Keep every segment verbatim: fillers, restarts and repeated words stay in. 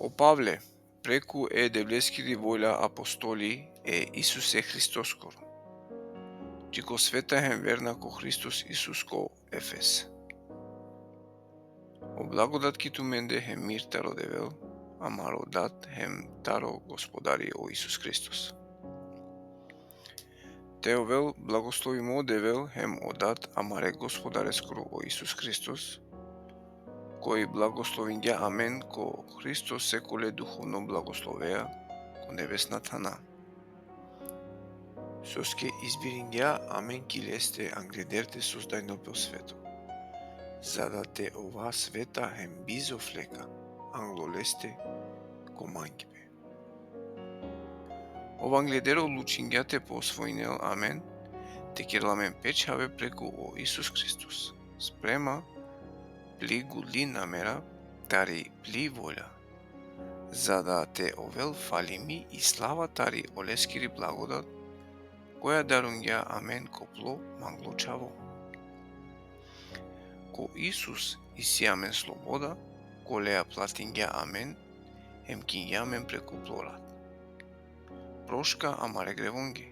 O Pavle, preku e Devleskiri volja, apostoli e Isuse Hristoskoro, dži ko sveta hem verna ko Hristos Isus ko Efes. O blagodat ki tumende hem mir taro Devel, amaro Dat hem taro Gospodari o Isus Hristos. Te ovel blagoslovimo o Devel hem o Dat amare Gospodareskoro o Isus Hristos, koj blagoslovingja amen ko Hristos sekole duhovno blagoslovea ko nebesna thana. Soske izbiringja amen ki leste angleder te sozdajnel pe o sveto, za da te ova sveta hem bizo fleka anglo leste ko mangipe. Ov angleder odlučingja te posvojinel amen, te kerel amen pečhave preku o Isus Hristos, sprema pli gudli namera tari pli volja, za da te ovel falimi i slava tari oleskiri blagodat, koja darungja amen ko plo manglo čhavo. Ko Isus isi amen sloboda, koleja platingja amen, hem kingja amen preku plo rat. Proška amare grevonge,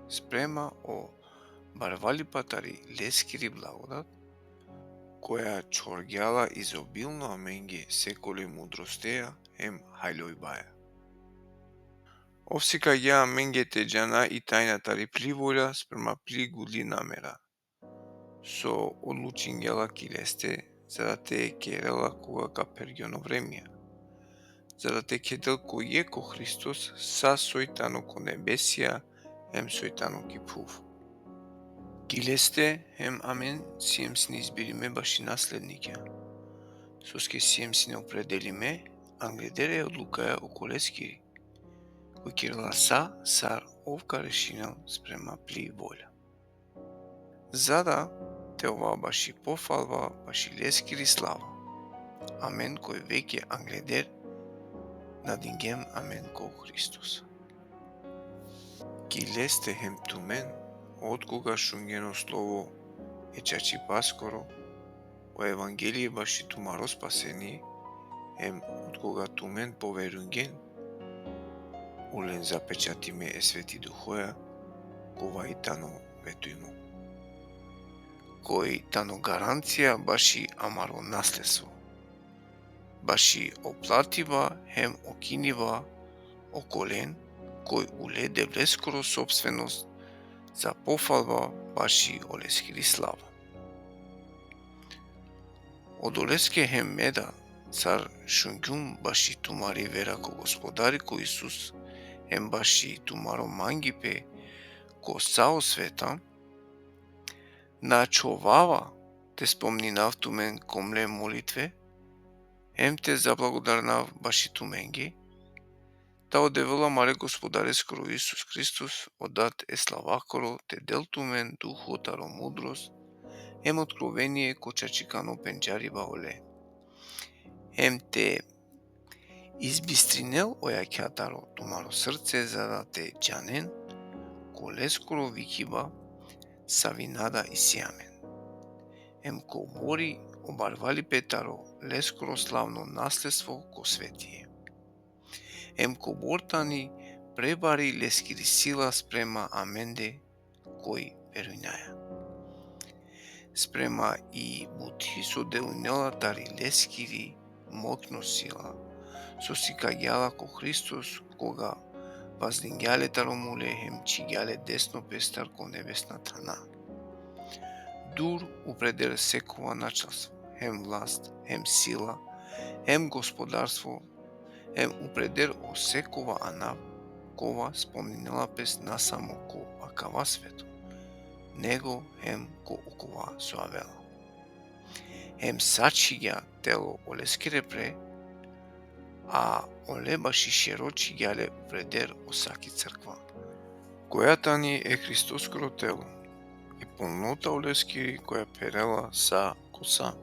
sprema o barvalipa tari leskiri blagodat, koja čhorgja la izobilno amenge sekoli mudrostea hem hajlojbaja. Ov sikagja amenge te džana i tajna tari pli volja sprema pli gudli namera, so odlučingja la ki leste, za da te kerel la koga ka phergjon o vremija, za da te kedel ko jekh o Hristos sa soj tano ko nebesija hem soj tano ki phuv. Ki leste hem amen siem sine izbirime baši naslednikja, soske siem sine opredelime angleder e odlukaja okoleskiri, koj kerela sa sar ov ka rešinel sprema pli volja. Za da te ova baši pofalba, baši leskiri slava, amen koj veke angleder nadingjem amen ko Hristos. Ki leste hem tumen, otkoga šungjen o slovo e čačipaskoro, o evangelie baši tumaro spasenie, hem otkoga tumen poverungjen, olen zapečatime e Sveti Duhoja, kova i tano vetujmo, koj tano garancija baši amaro nasledstvo, baši oplatiba hem okiniba okolen koj ule Devleskoro sopstvenost, za pofalba baši oleskiri slava. Odoleske hem me da, sar šungjum baši tumari vera ko Gospodari ko Isus, hem baši tumaro mangipe ko sa o sveta, na čhovava te spomninav tumen ko mle molitve, hem te zablagodarnav baši tumenge, ta o Devel amare Gospodareskoro Isus Hristos, o Dat e slavakoro, te del tumen duho taro mudrost, hem otkrovenie ko čačikano pendžariba ole, hem te izbistrinel o jakha taro tumaro srce, za da te džanen koleskoro vikiba savi nada isi amen, hem kobor i o barvalipe taro leskoro slavno nasledstvo ko svetie, hem kobor tani prebari leskiri sila sprema amende koj verujnaja. Sprema i buti so delujnela tari leskiri moćno sila, so sikagja la ko Hristos, koga vazdingja le taro mule hem čhigja le desno pestar ko nebesna thana. Dur upreder sekova načalstvo, hem vlast, hem sila, hem gospodarstvo, hem upreder o sekova anav, kova spomninela pes na samo ko akava sveto, nego hem ko okova so avela. Hem sa čhigja telo oleskere pre, a ole baši šero čhigja le upreder o saki crkva, koja tani e Hristoskoro telo, i polnota oleskiri koja pherela sa ko sa.